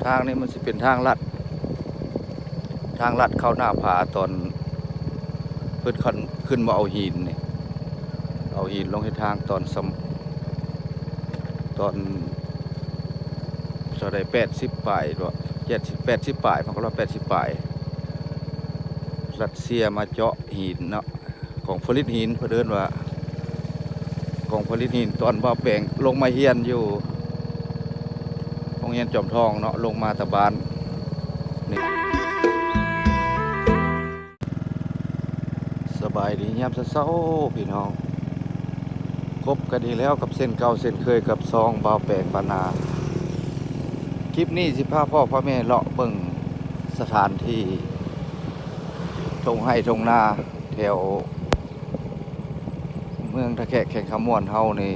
ທາງນີ້ມັນຊິເປັນທາງລັດ ທາງລັດເຂົ້າໜ້າຜາ ຕອນເພິ່ນຂຶ້ນ ຂຶ້ນມາເອົາຫີນນີ້ ເອົາຫີນລົງເຮັດທາງຕອນສຳ ຕອນເທົ່າໃດ ແປດສິບປາຍ ເຈັດສິບ ແປດສິບປາຍ ພັນເກົ້າຮ້ອຍແປດສິບປາຍ ລັດເຊຍມາເຈາະຫີນເນາະ. ກອງຜະລິດຫີນ ເພິ່ນເອີ້ນວ່າກອງຜະລິດຫີນ ຕອນບ່າວແປງລົງມາຮຽນຢູ່ໂຮງຮຽນຈອມທອງເນາະ ລົງມາແຕ່ບ້ານນີ້. ສະບາຍດີຍາມເຊົ້າໆ ພີ່ນ້ອງ, ພົບກັນອີກແລ້ວກັບເຊັ່ນເກົ່າເຊັ່ນເຄີຍກັບຊ່ອງບ່າວແປງບ້ານນາ. ຄລິບນີ້ຊິພາພໍ່ພາແມ່ເລາະເບິ່ງສະຖານທີ່ທົ່ງໄຮ່ທົ່ງນາ ແຖວເມືອງທ່າແຂກ ແຂວງຄຳມ່ວນເຮົານີ້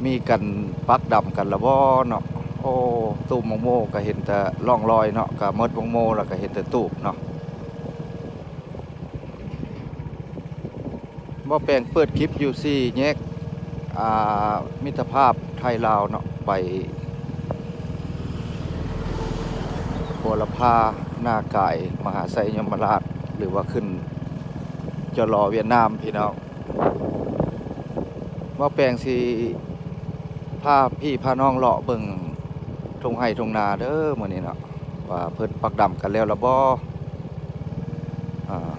ມີການປັກດຳກັນລະບໍ່ເນາະ? ໂອ້ ຕູບໝາກໂມກະເຫັນແຕ່ຮ່ອງລອຍເນາະ, ກະໝົດໝາກໂມລະກະເຫັນແຕ່ຕູບເນາະ. ບ່າວແປງເປີດຄລິບຢູ່ສີ່ແຍກ ອ່າ ມິດຕະພາບໄທລາວເນາະ, ໄປບົວລະພາ ນາກາຍ ມະຫາໄຊຍົມມະລາດ ຫຼືວ່າຂຶ້ນຈະລໍຫວຽດນາມ ພີ່ນ້ອງ. ບ່າວແປງຊິພາພີ່ພານ້ອງເລາະເບິ່ງທົ່ງໄຮ່ທົ່ງນາເດີມື້ນີ້ເນາະ ວ່າເພິ່ນປັກດຳກັນແລ້ວລະບໍ່? ອາ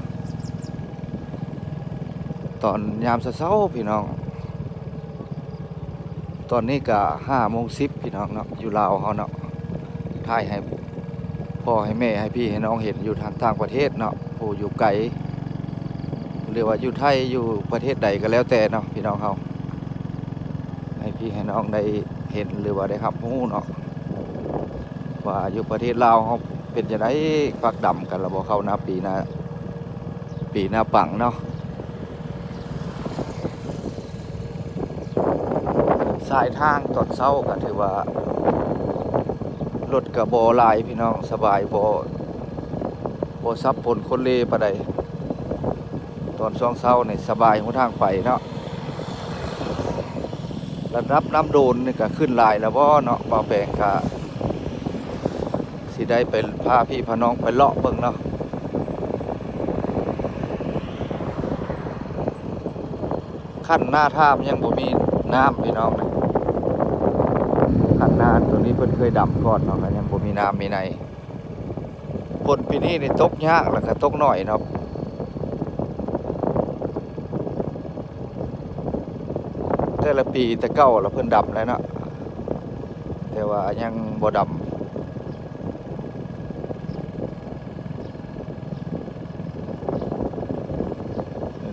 ຕອນຍາມເຊົ້າໆ ພີ່ນ້ອງ, ຕອນນີ້ກະຫ້າໂມງສິບ ພີ່ນ້ອງເນາະ, ຢູ່ລາວເຮົາເນາະ. ຖ່າຍໃຫ້ພໍ່ໃຫ້ແມ່ ໃຫ້ພີ່ໃຫ້ນ້ອງເຫັນຢູ່ທາງຕ່າງປະເທດເນາະ, ຜູ້ຢູ່ໄກ ຫຼືວ່າຢູ່ໄທ ຢູ່ປະເທດໃດກໍແລ້ວແຕ່ເນາະ ພີ່ນ້ອງເຮົາ, ໃຫ້ພີ່ໃຫ້ນ້ອງໄດ້ເຫັນ ຫຼືວ່າໄດ້ຮັບຮູ້ເນາະ ວ່າຢູ່ປະເທດລາວເຮົາເປັນຈັ່ງໃດ, ປັກດຳກັນລະບໍ່ເຂົ້ານາປີນາ ປີນາປັງເນາະ. ສາຍທາງຕອນເຊົ້າກໍຖືວ່າລົດກໍບໍ່ຫຼາຍ ພີ່ນ້ອງ, ສະບາຍ, ບໍ່ ບໍ່ສັບປົນຄົນເລປານໃດ. ຕອນຊ່ວງເຊົ້ານີ້ສະບາຍຫົນທາງໄປເນາະ. ລະດັບນ້ຳໂດນນີ້ກໍຂຶ້ນຫຼາຍແລ້ວບໍ່ເນາະ? ບ່າວແປງກໍຊິໄດ້ໄປພາພີ່ພານ້ອງໄປເລາະເບິ່ງເນາະ. ຂັ້ນນາຖ້າມັນຍັງບໍ່ມີນ້ຳ ພີ່ນ້ອງເອີຍ, ຂັ້ນນາຕົວນີ້ເພິ່ນເຄີຍດຳກ່ອນເນາະ, ກໍຍັງບໍ່ມີນ້ຳມີໃນ. ຝົນປີນີ້ນີ້ຕົກຍາກ ແລ້ວກໍຕົກໜ້ອຍເນາະ. ແຕ່ລະປີແຕ່ເກົ່າລະເພິ່ນດຳແລ້ວເນາະ, ແຕ່ວ່າຍັງບໍ່ດຳ.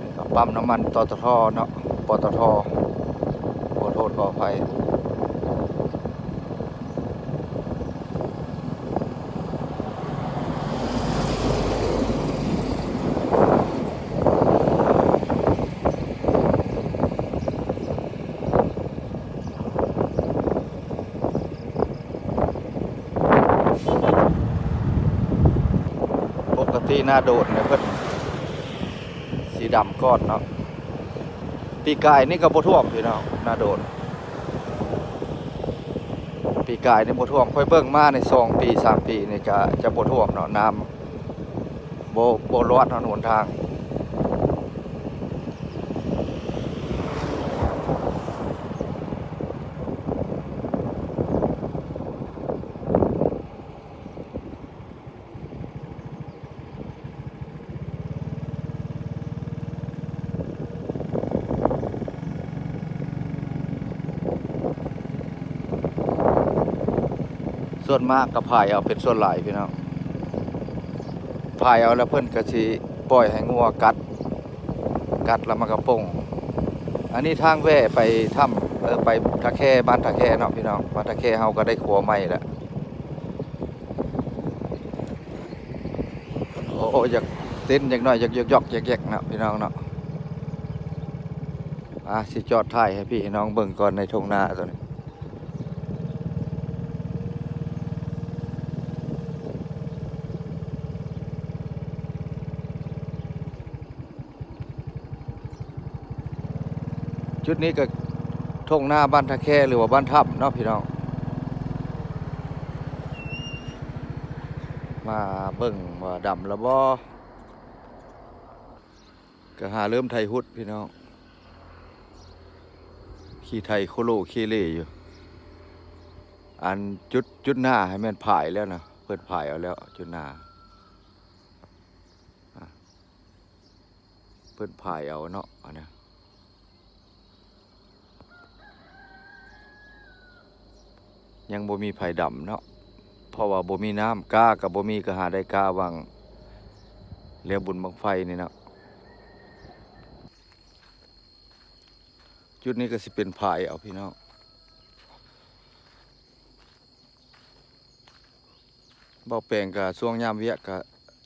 ນີ້ກໍປ້ຳນ້ຳມັນ ຕຕທ ເນາະ, ປຕທ ຂໍໂທດຂໍອະໄພ. ປົກກະຕິໜ້າໂດນນີ້ເພິ່ນຊິດຳກ່ອນເນາະ. ປີກາຍນີ້ກໍບໍ່ຖ້ວມພີ່ນ້ອງ ໜ້າໂດນ, ປີກາຍນີ້ບໍ່ຖ້ວມ. ຂ້ອຍເບິ່ງມາໃນສອງປີສາມປີນີ້ກະຈະບໍ່ຖ້ວມເນາະ, ນ້ຳບໍ່ ບໍ່ລອດຮອດຫົນທາງ. ສ່ວນມາກກໍພາຍເອົາເປັນສ່ວນຫຼາຍພີ່ນ້ອງ, ພາຍເອົາແລ້ວເພິ່ນກໍຊິປ່ອຍໃຫ້ງົວກັດ ກັດແລ້ວມັນກໍປົ່ງ. ອັນນີ້ທາງແວ່ໄປຖ້ຳ ເອີ ໄປທ່າແຄ ບ້ານທ່າແຄເນາະພີ່ນ້ອງ, ບ້ານທ່າແຄເຮົາກໍໄດ້ຂົວໃໝ່ແລ້ວ. ໂອ້ ຢາກເຕັ້ນຈັກໜ້ອຍ ຢາກຢອກໆແຢກໆເນາະພີ່ນ້ອງເນາະ. ອ່າ ຊິຈອດຖ່າຍໃຫ້ພີ່ໃຫ້ນ້ອງເບິ່ງກ່ອນໃນທົ່ງນາຕົວນີ້. ຈຸດນີ້ກໍທົ່ງນາບ້ານທ່າແຄ ຫຼືວ່າບ້ານຖ້ຳເນາະພີ່ນ້ອງ. ມາເບິ່ງວ່າດຳແລ້ວບໍ່ ກໍຫາເລີ່ມໄຖຮຸດພີ່ນ້ອງ ຂີ່ໄຖໂຄໂລເຄເລຢູ່. ອັນຈຸດ ຈຸດໜ້າໃຫ້ແມ່ນຜາຍແລ້ວນະ ເພິ່ນຜາຍເອົາແລ້ວຈຸດໜ້າ ອາ ເພິ່ນຜາຍເອົາເນາະ ອັນນະ ຍັງບໍ່ມີໃຜດຳເນາະ ເພາະວ່າບໍ່ມີນ້ຳ ກ້າກໍບໍ່ມີ ກໍຫາໄດ້ກ້າຫວ່າງແລ້ວບຸນບັ້ງໄຟນີ້ເນາະ. ຈຸດນີ້ກໍຊິເປັນຜາຍເອົາພີ່ນ້ອງ. ເບົາແປງກະຊ່ວງຍາມວຽກກະ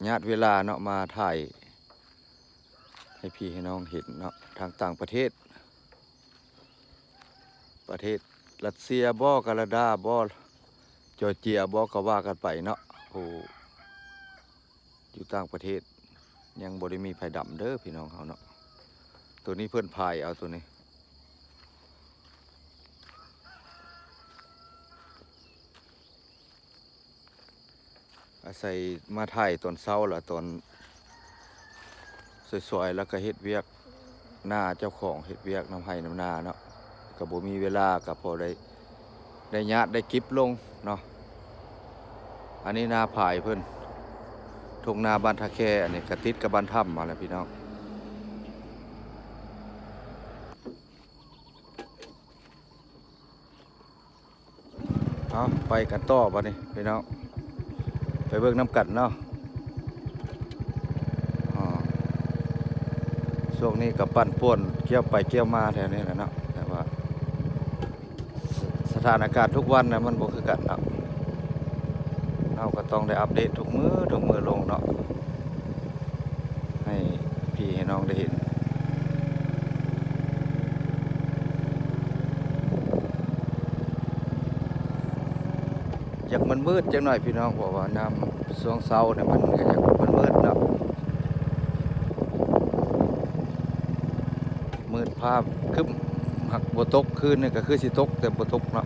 ຍາດເວລາເນາະ ມາຖ່າຍໃຫ້ພີ່ໃຫ້ນ້ອງເຫັນເນາະ ທາງຕ່າງປະເທດ ປະເທດຣັດເຊຍບໍ ການາດາບໍ ຈອດເຈຍບໍ ກໍວ່າກັນໄປເນາະ ຜູ້ຢູ່ຕ່າງປະເທດ ຍັງບໍ່ໄດ້ມີໃຜດຳເດີພີ່ນ້ອງເຮົາເນາະ. ໂຕນີ້ເພິ່ນພາຍເອົາໂຕນີ້ ອາໄສມາຖ່າຍຕອນເຊົ້າ ລະຕອນສວຍໆ ລະກະເຮັດວຽກນາເຈົ້າຂອງ ເຮັດວຽກນຳໄຮ່ນຳນາເນາະ ກະບໍ່ມີເວລາ ກະພໍໄດ້ ໄດ້ຍາດໄດ້ກິບລົງເນາະ. ອັນນີ້ນາພາຍເພິ່ນ ທົ່ງນາບ້ານທ່າແຄ ອັນນີ້ກະຕິດກັບບ້ານຖ້ຳຫັ້ນແຫຼະພີ່ນ້ອງ. ເອົາ ໄປກັນຕໍ່ບາດນີ້ພີ່ນ້ອງ ໄປເບິ່ງນຳກັນເນາະ. ອໍ ຊ່ວງນີ້ກໍປັ່ນປ່ວນ ກ່ຽວໄປກ່ຽວມາແຖວນີ້ແຫຼະເນາະ ແຕ່ວ່າ ສະ ສະຖານະການທຸກວັນນະ ມັນບໍ່ຄືກັນເນາະ ເຮົາກໍຕ້ອງໄດ້ອັບເດດທຸກມື້ ທຸກມື້ລົງເນາະ ໃຫ້ພີ່ໃຫ້ນ້ອງໄດ້ເຫັນ. ຢາກມືດໆ ຈັກໜ້ອຍພີ່ນ້ອງ ເພາະວ່າຍາມຊ່ວງເຊົ້ານີ້ມັນກໍຢາກມືດໆ ເນາະ ມືດຟ້າຄຶ້ມ ຫາກບໍ່ຕົກ ຄືນນີ້ກໍຄືຊິຕົກ ແຕ່ບໍ່ຕົກເນາະ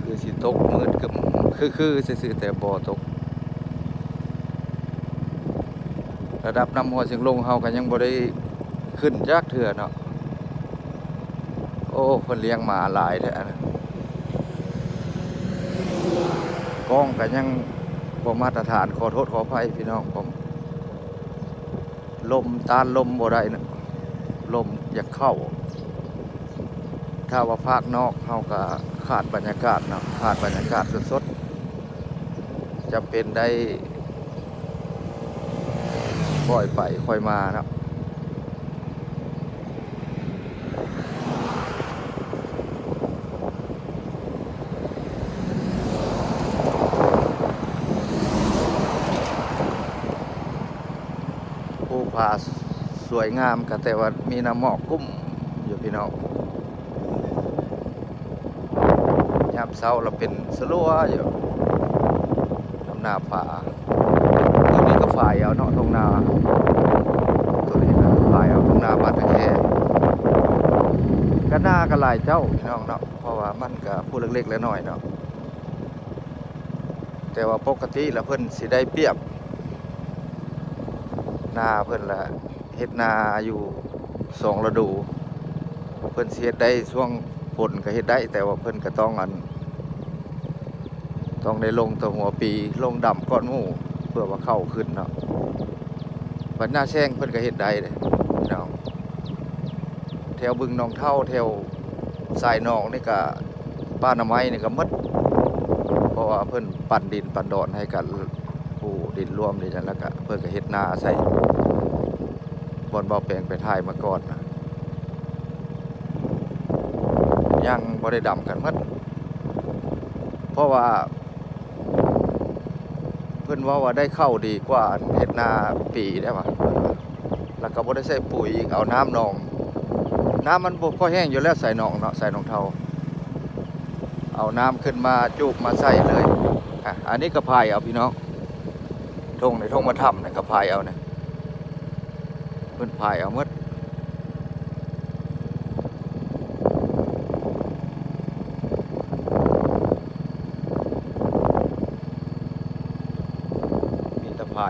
ຄືຊິຕົກ ມືດຄຶ້ມ ຄືໆ ຊື່ໆ ແຕ່ບໍ່ຕົກ. ລະດັບນ້ຳຫ້ວຍຊຽງລົງເຮົາກໍຍັງບໍ່ໄດ້ຂຶ້ນຈັກເທື່ອເນາະ. ໂອ້ ເພິ່ນລ້ຽງໝາຫຼາຍແທ້ ອັນນັ້ນ ກ້ອງກໍຍັງບໍ່ມາດຕະຖານ ຂໍໂທດຂໍອະໄພພີ່ນ້ອງ ລົມ ຕ້ານລົມບໍ່ໄດ້ເນາະ ລົມຢາກເຂົ້າ. ຖ້າວ່າພາກນອກເຮົາກໍຂາດບັນຍາກາດເນາະ ຂາດບັນຍາກາດສົດໆ ຈຳເປັນໄດ້ຄ່ອຍໄປຄ່ອຍມາເນາະ. ພູຜາສວຍງາມ ກໍແຕ່ວ່າມີນ້ຳໝອກກຸ້ມຢູ່ພີ່ນ້ອງ. ຍາມເຊົ້າລະເປັນສະຫຼົວຢູ່ ນຳໜ້າຜາ. ໂຕນີ້ກໍຝາຍເອົາເນາະ ທົ່ງນາ ໂຕນີ້ກໍຝາຍເອົາທົ່ງນາບ້ານທ່າແຄ ກໍນາກໍຫຼາຍເຈົ້າພີ່ນ້ອງເນາະ ເພາະວ່າມັນກໍພູເລັກໆ ນ້ອຍໆ ເນາະ. ແຕ່ວ່າປົກກະຕິລະເພິ່ນຊິໄດ້ປຽບນາເພິ່ນລະ ເຮັດນາຢູ່ສອງລະດູ ເພິ່ນຊິເຮັດໄດ້ຊ່ວງຝົນກໍເຮັດໄດ້ ແຕ່ວ່າເພິ່ນກໍຕ້ອງ ອັນ ຕ້ອງໄດ້ລົງແຕ່ຫົວປີ ລົງດຳກ່ອນໝູ່ ເພື່ອວ່າເຂົ້າຂຶ້ນເນາະ. ບັດນາແຊງເພິ່ນກໍເຮັດໄດ້ເດ້ພີ່ນ້ອງ ແຖວບຶງໜອງເທົາ ແຖວສາຍໜອງນີ້ກະ ປ່າໜາໄມ້ນີ້ກະໝົດ ເພາະວ່າເພິ່ນປັນດິນປັນດອນໃຫ້ກັນ ປູດິນລວມນີ້ ແລ້ວກະເພິ່ນກະເຮັດນາໃສ່ບ່ອນເບົາແປງໄປຖ່າຍມາກ່ອນນະ ຍັງບໍ່ໄດ້ດຳກັນໝົດ ເພາະວ່າ ເພິ່ນເວົ້າວ່າໄດ້ເຂົ້າດີກວ່າອັນເຮັດນາປີໄດ້ວ່າ ແລ້ວກໍບໍ່ໄດ້ໃສ່ປຸ໋ຍອີກ ເອົານ້ຳໜອງ ນ້ຳມັນບໍ່ຄ່ອຍແຫ້ງຢູ່ແລ້ວ ສາຍໜອງເນາະ ສາຍໜອງເທົາ ເອົານ້ຳຂຶ້ນມາຈູບມາໃສ່ເລີຍ. ອາ ອັນນີ້ກໍພາຍເອົາພີ່ນ້ອງ ທົ່ງໃນທົ່ງມະທຳນີ້ກໍພາຍເອົານະ ເພິ່ນພາຍເອົາໝົດ.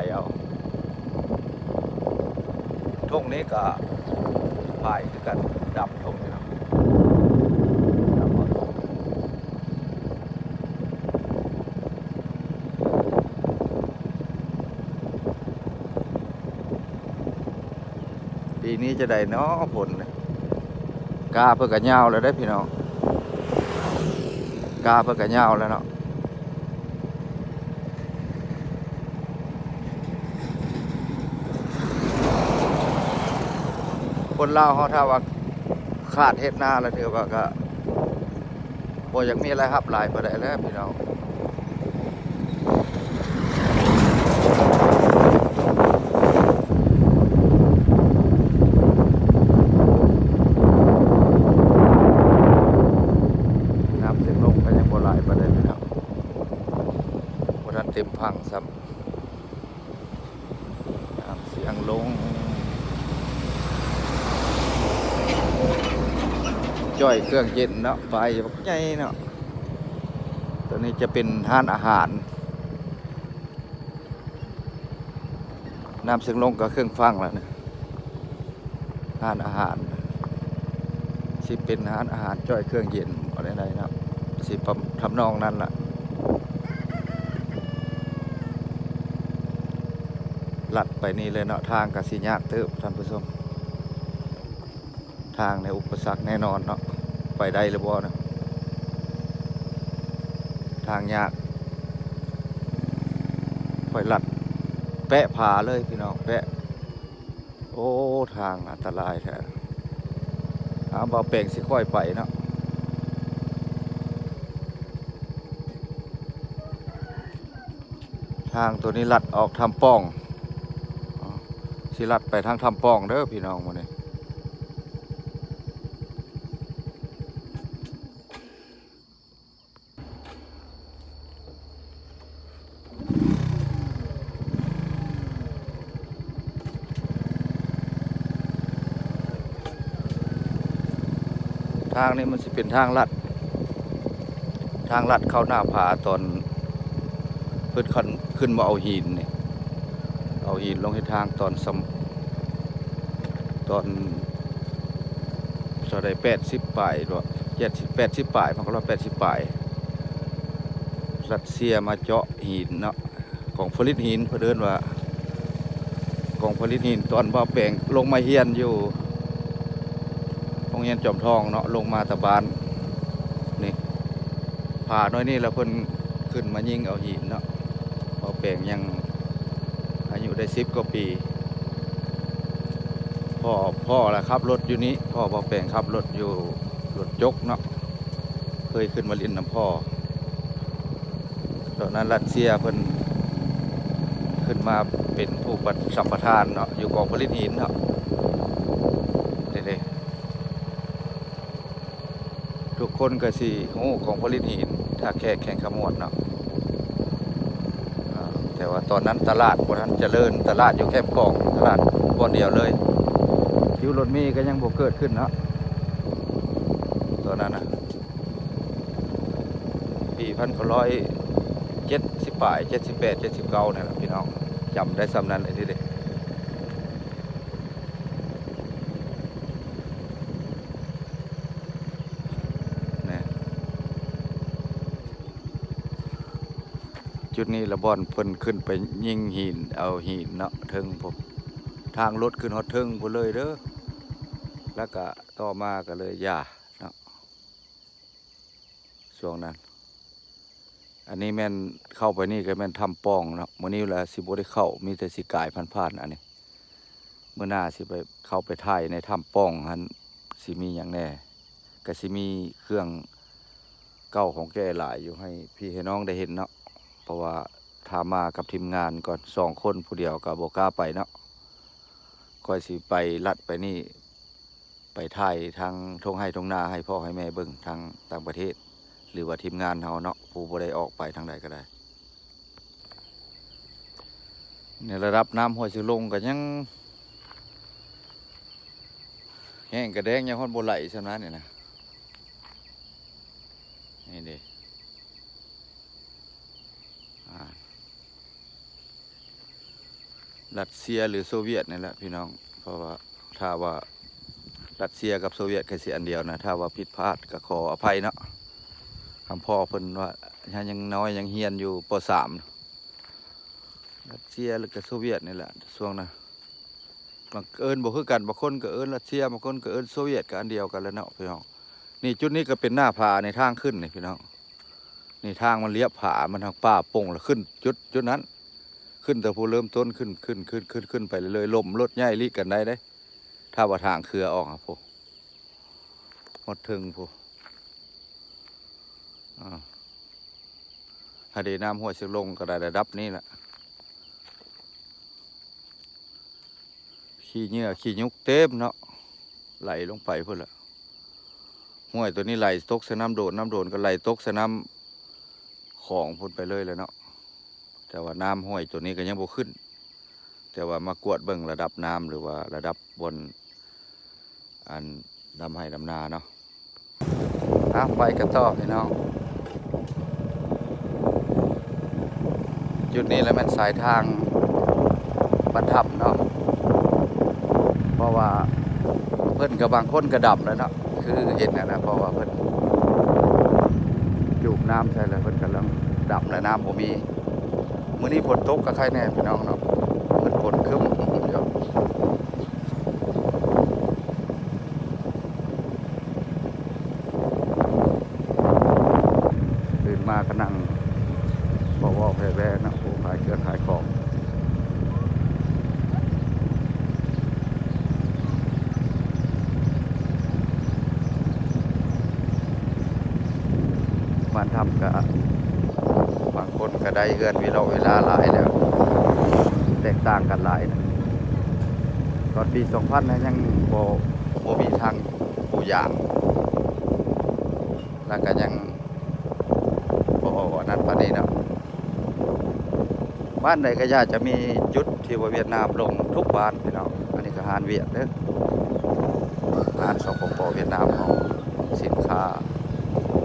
ເອົາ. ທົ່ງນີ້ກໍພາຍຄືກັນ ດຳທົ່ງນີ້ເນາະ ດຳເອົາ. ປີນີ້ຈະໄດ້ເນາະ ຝົນນີ້. ກ້າເພິ່ນກໍຍາວແລ້ວເດ້ພີ່ນ້ອງ ກ້າເພິ່ນກໍຍາວແລ້ວເນາະ. ຄົນລາວເຮົາຖ້າວ່າຂາດເຮັດນາແລ້ວ ຖືວ່າກໍບໍ່ຢາກມີລາຍຮັບຫຼາຍປານໃດແລ້ວພີ່ນ້ອງ. ນ້ຳເຊງລົງກໍຍັງບໍ່ຫຼາຍປານໃດພີ່ນ້ອງ ບໍ່ທັນເຕັມຝັ່ງຊ້ຳ. ນ້ຳເຊງລົງ ຈ້ອຍເຄື່ອງເຢັນເນາະ ຝາຍບັກໃຫຍ່ເນາະ. ຕົວນີ້ຈະເປັນຮ້ານອາຫານ ນ້ຳເຊງລົງກໍເຄິ່ງຝັ່ງແລ້ວນະ. ຮ້ານອາຫານ ຊິເປັນຮ້ານອາຫານຈ້ອຍເຄື່ອງເຢັນບໍ່ໄດ້ໃດເນາະ ຊິປະ ທຳນອງນັ້ນລະ. ລັດໄປນີ້ເລີຍເນາະ ທາງກໍຊິຍາກເຕີບທ່ານຜູ້ຊົມ. ທາງໃນອຸປະສັກແນ່ນອນເນາະ ໄປໄດ້ຫຼືບໍ່ນະ ທາງຍາກ. ຂ້ອຍລັດແປະຜາເລີຍພີ່ນ້ອງ ແປະ ໂອ້ ທາງອັນຕະລາຍແທ້. ອາ ບ່າວແປງຊິຄ່ອຍໄປເນາະ. ທາງໂຕນີ້ລັດອອກຖ້ຳປ່ອງ ຊິລັດໄປທາງຖ້ຳປ່ອງເດີພີ່ນ້ອງມື້ນີ້. ທາງນີ້ມັນຊິເປັນທາງລັດ ທາງລັດເຂົ້າໜ້າຜາ ຕອນເພິ່ນຂຶ້ນ ຂຶ້ນມາເອົາຫີນນີ້ ເອົາຫີນລົງເຮັດທາງຕອນ ຕອນເທົ່າໃດ ແປດສິບປາຍ ຫຼືວ່າ ເຈັດສິບ ແປດສິບປາຍ ພັນເກົ້າຮ້ອຍແປດສິບປາຍ ຣັດເຊຍມາເຈາະຫີນເນາະ ກອງຜະລິດຫີນ ເພິ່ນເອີ້ນວ່າກອງຜະລິດຫີນ. ຕອນບ່າວແປງລົງມາຮຽນຢູ່ໂຮງຮຽນຈອມທອງເນາະ ລົງມາແຕ່ບ້ານນີ້ ຜາໜ້ອຍນີ້ລະເພິ່ນຂຶ້ນມາຍິງເອົາຫີນເນາະ. ບ່າວແປງຍັງອາຍຸໄດ້ສິບກວ່າປີ ພໍ່ ພໍ່ລະຂັບລົດຢູ່ນີ້ ພໍ່ບ່າວແປງຂັບລົດຢູ່ ລົດຈົກເນາະ ເຄີຍຂຶ້ນມາຫຼິ້ນນຳພໍ່. ຕອນນັ້ນຣັດເຊຍເພິ່ນຂຶ້ນມາເປັນຜູ້ປະ ສຳປະທານເນາະ ຢູ່ກອງຜະລິດຫີນເນາະ ນີ້ເດ້. ທຸກຄົນກໍຊິຮູ້ກອງຜະລິດຫີນ ທ່າແຂກ ແຂວງຄຳມ່ວນເນາະ. ອາ ແຕ່ວ່າຕອນນັ້ນຕະຫຼາດບໍ່ທັນຈະເລີນ ຕະຫຼາດຢູ່ແຄມຂອງ ຕະຫຼາດບ່ອນດຽວເລີຍ ຄິວລົດເມກໍຍັງບໍ່ເກີດຂຶ້ນເນາະ ຕອນນັ້ນນະ. ປີພັນເກົ້າຮ້ອຍເຈັດສິບປາຍ ເຈັດສິບແປດ ເຈັດສິບເກົ້ານີ້ແຫຼະພີ່ນ້ອງ ຈຳໄດ້ສ່ຳນັ້ນເລີຍເດ້. ນະ ຈຸດນີ້ລະບ່ອນເພິ່ນຂຶ້ນໄປຍິງຫີນ ເອົາຫີນເນາະ ເທິງພຸ້ນ ທາງລົດຂຶ້ນຮອດເທິງພຸ້ນເລີຍເດີ ແລ້ວກະຕໍ່ມາກະເລີຍຢ່າເນາະ ຊ່ວງນັ້ນ. ອັນນີ້ແມ່ນເຂົ້າໄປນີ້ກໍແມ່ນຖ້ຳປ່ອງເນາະ ມື້ນີ້ລະຊິບໍ່ໄດ້ເຂົ້າ ມີແຕ່ຊິກາຍຜ່ານໆ ອັນນີ້ ມື້ໜ້າຊິໄປ ເຂົ້າໄປຖ່າຍໃນຖ້ຳປ່ອງຫັ້ນ ຊິມີຫຍັງແດ່ ກໍຊິມີເຄື່ອງເກົ່າຂອງແກ່ຫຼາຍຢູ່ ໃຫ້ພີ່ໃຫ້ນ້ອງໄດ້ເຫັນເນາະ. ເພາະວ່າຖ້າມາກັບທີມງານກ່ອນສອງຄົນ ຜູ້ດຽວກໍບໍ່ກ້າໄປເນາະ ຂ້ອຍຊິໄປລັດໄປນີ້ ໄປຖ່າຍທາງທົ່ງໄຮ່ທົ່ງນາໃຫ້ພໍ່ໃຫ້ແມ່ເບິ່ງ ທາງຕ່າງປະເທດ ຫຼືວ່າທີມງານເຮົາເນາະ ຜູ້ບໍ່ໄດ້ອອກໄປທາງໃດກໍໄດ້. ໃນລະດັບນ້ຳຫ້ວຍຊຶງລົງກໍຍັງແຫ້ງກະແດງ ຍັງຮອດບໍ່ໄຫຼສ່ຳນັ້ນນີ້ນະ ນີ້ເດ້. ອາ ຣັດເຊຍ ຫຼື ໂຊວຽດນີ້ແຫຼະພີ່ນ້ອງ ເພາະວ່າຖ້າວ່າຣັດເຊຍກັບໂຊວຽດກໍຊິອັນດຽວນະ ຖ້າວ່າຜິດພາດກໍຂໍອະໄພເນາະ. ຄຳພໍ່ເພິ່ນວ່າຍັງນ້ອຍ ຍັງຮຽນຢູ່ ປໍສາມ ຣັດເຊຍ ແລ້ວກໍໂຊວຽດນີ້ແຫຼະ ຊ່ວງນະ ບາງເອີ້ນບໍ່ຄືກັນ ບາງຄົນກໍເອີ້ນຣັດເຊຍ ບາງຄົນກໍເອີ້ນໂຊວຽດ ກໍອັນດຽວກັນແຫຼະເນາະພີ່ນ້ອງ. ນີ້ຈຸດນີ້ກໍເປັນໜ້າຜາ ໃນທາງຂຶ້ນນີ້ພີ່ນ້ອງ ນີ້ທາງມັນລຽບຜາ ມັນທາງປ່າປົງ ແລ້ວຂຶ້ນຈຸດ ຈຸດນັ້ນ ຂຶ້ນແຕ່ຜູ້ເລີ່ມຕົ້ນ ຂຶ້ນ ຂຶ້ນ ຂຶ້ນ ຂຶ້ນ ຂຶ້ນໄປເລື້ອຍໆ ລົ້ມລົດໃຫຍ່ຫຼີກກັນໄດ້ເດ້ ຖ້າວ່າທາງເຄືອອອກຫາ ພຸ້ນ ຮອດເທິງພຸ້ນ. ອາ ຖ້າເດນ້ຳຫ້ວຍຊຽງລົງກໍໄດ້ລະດັບນີ້ລະ ຂີ້ເຫຍື້ອຂີ້ຍຸກເຕັມເນາະ ໄຫຼລົງໄປພຸ້ນລະ. ຫ້ວຍໂຕນີ້ໄຫຼຕົກໃສ່ນ້ຳໂດນ ນ້ຳໂດນກໍໄຫຼຕົກໃສ່ນ້ຳຂອງພຸ້ນໄປເລີຍແຫຼະເນາະ. ແຕ່ວ່ານ້ຳຫ້ວຍໂຕນີ້ກໍຍັງບໍ່ຂຶ້ນ ແຕ່ວ່າມາກວດເບິ່ງລະດັບນ້ຳ ຫຼືວ່າລະດັບບ່ອນ ອັນ ດຳໄຮ່ດຳນາເນາະ. ເອົາ ໄປກັນຕໍ່ພີ່ນ້ອງ ຈຸດນີ້ລະແມ່ນສາຍທາງບ້ານຖ້ຳເນາະ ເພາະວ່າເພິ່ນກໍບາງຄົນກໍດຳແລ້ວເນາະ ຄືເຫັນຫັ້ນນະ ເພາະວ່າເພິ່ນຈູບນ້ຳໃສ່ແລ້ວ ເພິ່ນກຳລັງດຳແລ້ວ ນ້ຳບໍ່ມີ. ມື້ນີ້ຝົນຕົກກໍໄຄແດ່ພີ່ນ້ອງເນາະ ເພິ່ນຝົນຄຶ້ມຢູ່. ຕື່ນມາກໍນັ່ງເວົ້າໆແວ່ໆເນາະ ໂອ້ ຂາຍເຄື່ອງຂາຍຂອງ. ບ້ານຖ້ຳກະ ບາງຄົນກະໄດ້ເຮືອນວິເລາະວິລາຫຼາຍແລ້ວ ແຕກຕ່າງກັນຫຼາຍນະ. ຕອນປີສອງພັນນະ ຍັງບໍ່ ບໍ່ມີທາງປູຢາງ ແລ້ວກະຍັງບໍ່ອັນນັ້ນປານນີ້ເນາະ. ບ້ານໃດກໍຢາກຈະມີຈຸດທີ່ວ່າຫວຽດນາມລົງທຸກບ້ານພີ່ນ້ອງ. ອັນນີ້ກໍຮ້ານຫວຽດເດີ້ ຮ້ານ ສປປ ຫວຽດນາມເຮົາ ສິນຄ້າ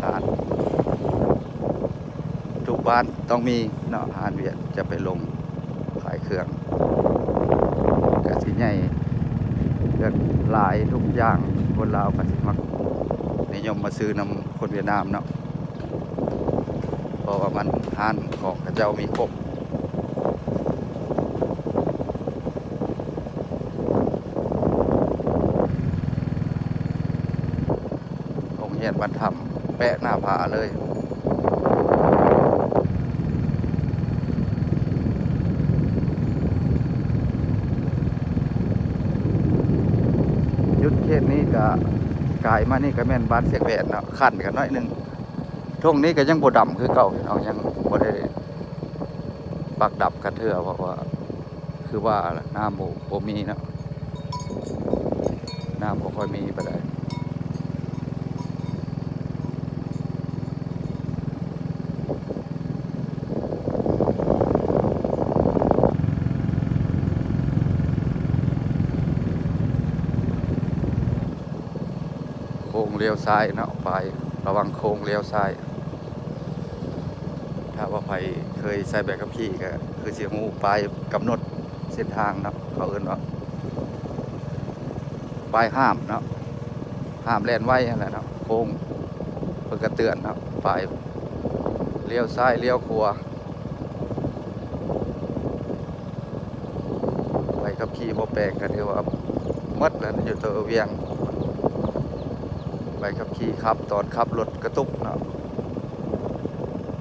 ຮ້ານ ທຸກບ້ານຕ້ອງມີເນາະ ຮ້ານຫວຽດຈະໄປລົງຂາຍເຄື່ອງ ກະຊິໃຫຍ່ ເຄື່ອງຫຼາຍທຸກຢ່າງ ຄົນລາວກໍຊິມັກນິຍົມມາຊື້ນຳຄົນຫວຽດນາມເນາະ. ເພາະວ່າມັນ ຮ້ານຂອງເຂົາເຈົ້າມີຄົບ. ໂຮງຮຽນບ້ານຖ້ຳ ແປະໜ້າຜາເລີຍ. ຈຸດເຂດນີ້ກະ ກາຍມານີ້ກະແມ່ນບ້ານຊຽງແຫວນເນາະ ຂັ້ນກັນໜ້ອຍໜຶ່ງ. ທົ່ງນີ້ກໍຍັງບໍ່ດຳຄືເກົ່າພີ່ນ້ອງ ຍັງບໍ່ໄດ້ປັກດັບກັນເທື່ອ ເພາະວ່າຄືວ່າລະ ນ້ຳບໍ່ ບໍ່ມີເນາະ ນ້ຳບໍ່ຄ່ອຍມີປານໃດ. ໂຄ້ງລ້ຽວຊ້າຍເນາະ ປາຍ ລະວັງໂຄ້ງລ້ຽວຊ້າຍ. ຖ້າວ່າໃຜເຄີຍໃຊ້ໃບຂັບຂີ່ກໍຄືຊິຮູ້ ປ້າຍກຳນົດເສັ້ນທາງເນາະ ເຂົາເອີ້ນວ່າປ້າຍຫ້າມເນາະ ຫ້າມແລ່ນໄວຫັ້ນແຫຼະເນາະ. ໂຄ້ງເພິ່ນກໍເຕືອນເນາະ ປ້າຍລ້ຽວຊ້າຍລ້ຽວຂວາ. ໃບຂັບຂີ່ບໍ່ແປງກໍຖືວ່າໝົດແລ້ວ ຢູ່ຕົວວຽງ. ໃບຂັບຂີ່ຂັບ ຕອນຂັບລົດກະຕຸກເນາະ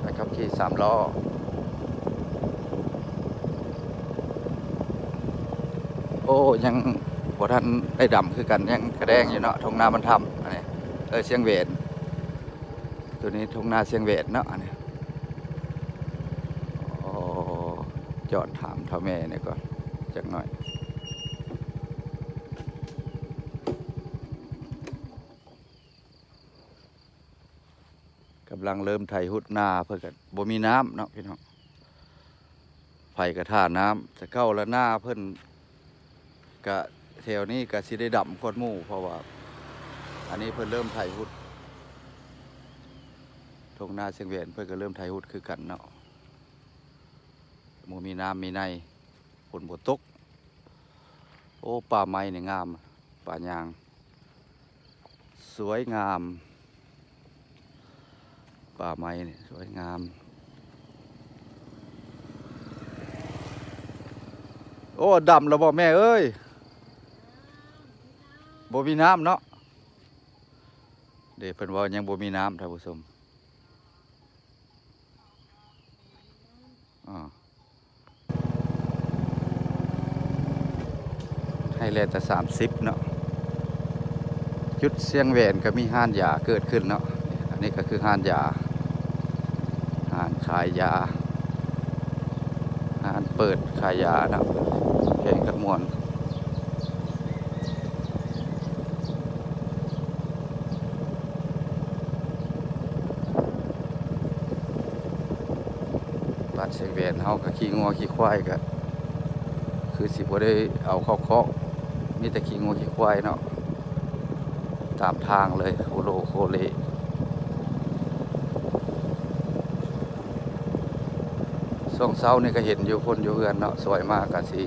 ໃບຂັບຂີ່ສາມລໍ້. ໂອ້ ຍັງບໍ່ທັນໄດ້ດຳຄືກັນ ຍັງກະແດງຢູ່ເນາະ ທົ່ງນາບ້ານຖ້ຳ ອັນນີ້ ເອີ ຊຽງແຫວນ. ໂຕນີ້ທົ່ງນາຊຽງແຫວນເນາະ ອັນນີ້. ໂອ້ ຈອດຖາມເຖົ້າແມ່ນີ້ກ່ອນຈັກໜ້ອຍ. ກຳລັງເລີ່ມໄຖຮຸດນາ ເພິ່ນກໍບໍ່ມີນ້ຳເນາະພີ່ນ້ອງ. ໃຜກໍຖ້ານ້ຳ ແຕ່ເກົ່າລະນາເພິ່ນກະ ແຖວນີ້ກະຊິໄດ້ດຳກ່ອນໝູ່ ເພາະວ່າອັນນີ້ເພິ່ນເລີ່ມໄຖຮຸດ. ທົ່ງນາຊຽງແຫວນເພິ່ນກໍເລີ່ມໄຖຮຸດຄືກັນເນາະ ບໍ່ມີນ້ຳມີໃນ ຝົນບໍ່ຕົກ. ໂອ້ ປ່າໄມ້ນີ້ງາມ ປ່າຍາງ ສວຍງາມ ປ່າໄມ້ນີ້ສວຍງາມ. ໂອ້ ດຳແລ້ວບໍ່ແມ່ເອີຍ? ບໍ່ມີນ້ຳເນາະ. ເດ້ ເພິ່ນເວົ້າຍັງບໍ່ມີນ້ຳ ທ່ານຜູ້ຊົມ. ອໍ ໃຫ້ແລ່ນແຕ່ສາມສິບເນາະ. ຈຸດຊຽງແຫວນກໍມີຮ້ານຢາເກີດຂຶ້ນເນາະ. ອັນນີ້ກໍຄືຮ້ານຢາ ຮ້ານຂາຍຢາ ຮ້ານເປີດຂາຍຢາເນາະ ແຂວງຄຳມ່ວນ. ວັດຊຽງແຫວນເຮົາກໍຂີ່ງົວຂີ່ຄວາຍ ກໍຄືຊິບໍ່ໄດ້ເອົາເຂົ້າຄອກ ມີແຕ່ຂີ່ງົວຂີ່ຄວາຍເນາະ ຕາມທາງເລີຍ ໂຄໂລໂຄເລ. ຊ່ວງເຊົ້ານີ້ກໍເຫັນຢູ່ ຄົນຢູ່ເຮືອນເນາະ ສວຍມາກໍຊິ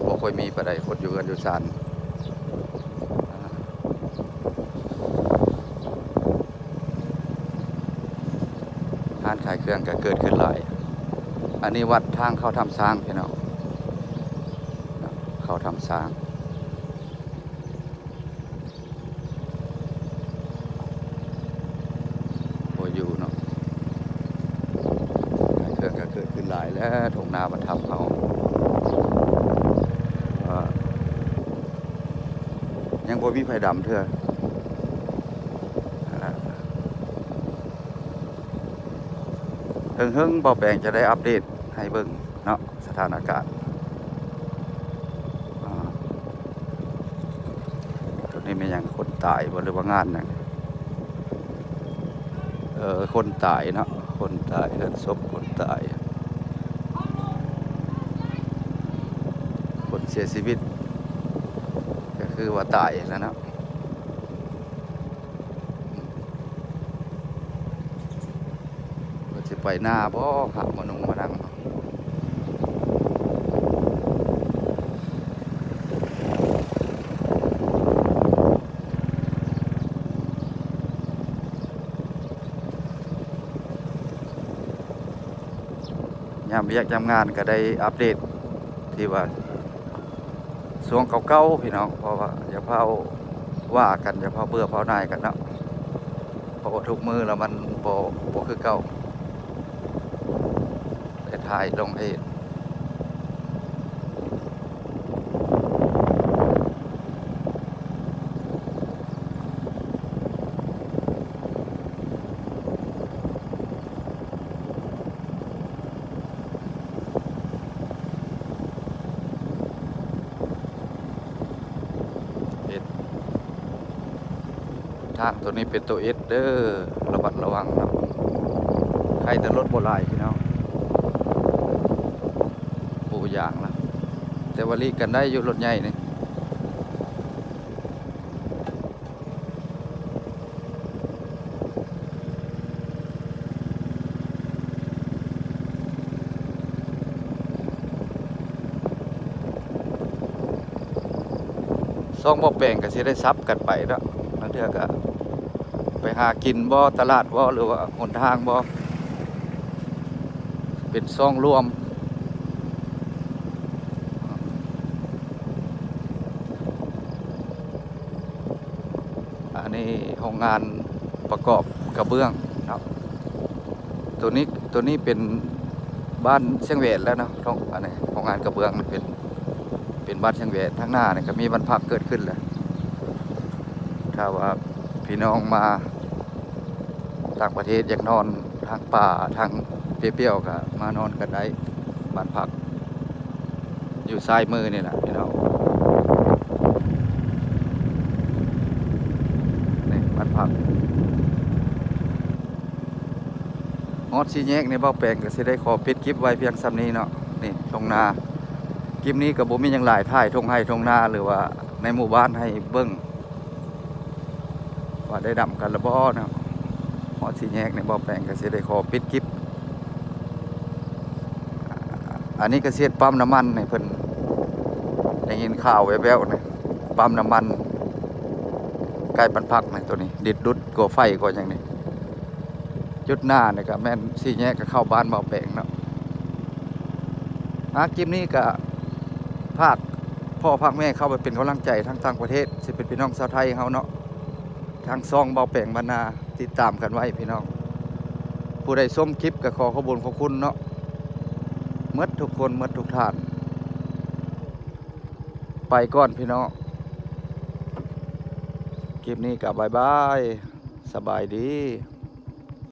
ບໍ່ຄ່ອຍມີປານໃດ ຄົນຢູ່ເຮືອນຢູ່ຊານ. ຮ້ານຂາຍເຄື່ອງກໍເກີດຂຶ້ນຫຼາຍ. ອັນນີ້ວັດທາງເຂົ້າຖ້ຳຊ້າງ ພີ່ນ້ອງ ເຂົ້າຖ້ຳຊ້າງ. ບໍ່ຢູ່ເນາະ ເຄື່ອງກໍເກີດຂຶ້ນຫຼາຍແລ້ວ ທົ່ງນາບັນທຳເຮົາ ຍັງບໍ່ມີໃຜດຳເທື່ອ. ເຫິງໆ ເບົາແປງຈະໄດ້ອັບເດດໃຫ້ເບິ່ງເນາະ ສະຖານະການ. ອ່າ ໂຕນີ້ແມ່ນຫຍັງ? ຄົນຕາຍບໍ່ ຫຼືວ່າງານຫຍັງ? ເອີ ຄົນຕາຍເນາະ ຄົນຕາຍ ເຮືອນສົບຄົນຕາຍ ຄົນເສຍຊີວິດ ກໍຄືວ່າຕາຍຫັ້ນແຫຼະເນາະ. ເພິ່ນຊິໄປນາບໍ່? ພະມານຸງມານັ່ງ ຍາມວຽກຍາມງານກໍໄດ້ອັບເດດ ທີ່ວ່າຊ່ວງເກົ່າໆ ພີ່ນ້ອງ ເພາະວ່າຢ່າຟ້າວວ່າກັນ ຢ່າຟ້າວເບື່ອຟ້າວໜ່າຍກັນເນາະ ເພາະວ່າທຸກມື້ລະມັນບໍ່ ບໍ່ຄືເກົ່າ ໄດ້ຖ່າຍລົງເອງ. ເອັດ ທາງໂຕນີ້ເປັນໂຕເອັດເດີ ລະມັດລະວັງເນາະ ໃຄ່ແຕ່ລົດບໍ່ຫຼາຍພີ່ນ້ອງ ໂອ້ ຢາງລະ ແຕ່ວ່າຫຼີກກັນໄດ້ຢູ່ລົດໃຫຍ່ນີ້. ຊ່ອງບໍ່ແປງກໍຊິໄດ້ສັບກັນໄປເນາະ ລາງເທື່ອກໍໄປຫາກິນບໍ່ ຕະຫຼາດບໍ່ ຫຼືວ່າຫົນທາງບໍ່ ເປັນຊ່ອງລວມ. ອັນນີ້ໂຮງງານປະກອບກະເບື້ອງເນາະ ໂຕນີ້ ໂຕນີ້ເປັນບ້ານຊຽງແຫວນແລ້ວເນາະ ໂຮງ ອັນນີ້ໂຮງງານກະເບື້ອງເປັນ ເປັນບ້ານຊຽງແຫວນ ທາງໜ້ານີ້ກໍມີບ້ານພັກເກີດຂຶ້ນແລ້ວ. ຖ້າວ່າພີ່ນ້ອງມາ ຕ່າງປະເທດ ຢາກນອນທາງປ່າ ທາງປ່ຽວໆ ກໍມານອນກັນໄດ້ ບ້ານພັກຢູ່ຊ້າຍມືນີ້ແຫຼະພີ່ນ້ອງ. ນີ້ບ້ານພັກ ຮອດສີ່ແຍກນີ້ ເບົາແປງກໍຊິໄດ້ຂໍປິດຄລິບໄວ້ພຽງສ່ຳນີ້ເນາະ. ນີ້ທົ່ງນາ ຄລິບນີ້ກໍບໍ່ມີຫຍັງຫຼາຍ ຖ່າຍທົ່ງໄຮ່ທົ່ງນາ ຫຼືວ່າໃນໝູ່ບ້ານໃຫ້ເບິ່ງ ວ່າໄດ້ດຳກັນລະບໍ່ເນາະ. ຮອດສີ່ແຍກນີ້ ເບົາແປງກໍຊິໄດ້ຂໍປິດຄລິບ. ອັນນີ້ກໍຊິເຮັດປ້ຳນ້ຳມັນໃຫ້ເພິ່ນ ໄດ້ຍິນຂ່າວແວ່ວໆນະ ປ້ຳນ້ຳມັນໃກ້ບ້ານພັກນະ ໂຕນີ້ ດິດດຸດ ກົວໄຟ ກົວຫຍັງນີ້. ຈຸດໜ້ານີ້ກະແມ່ນສີ່ແຍກ ກະເຂົ້າບ້ານເບົາແປງເນາະ. ອ່າ ຄລິບນີ້ກະຝາກພໍ່ຝາກແມ່ເຂົ້າໄປເປັນກຳລັງໃຈທາງຕ່າງປະເທດ ຊິເປັນພີ່ນ້ອງຊາວໄທເຮົາເນາະ. ທາງຊ່ອງເບົາແປງບ້ານນາ ຕິດຕາມກັນໄວ້ພີ່ນ້ອງ. ຜູ້ໃດຊົມຄລິບກະຂໍຂອບບຸນຂອບຄຸນເນາະ ໝົດທຸກຄົນ ໝົດທຸກທ່ານ. ໄປກ່ອນພີ່ນ້ອງ ຄລິບນີ້ກະບາຍບາຍ ສະບາຍດີ.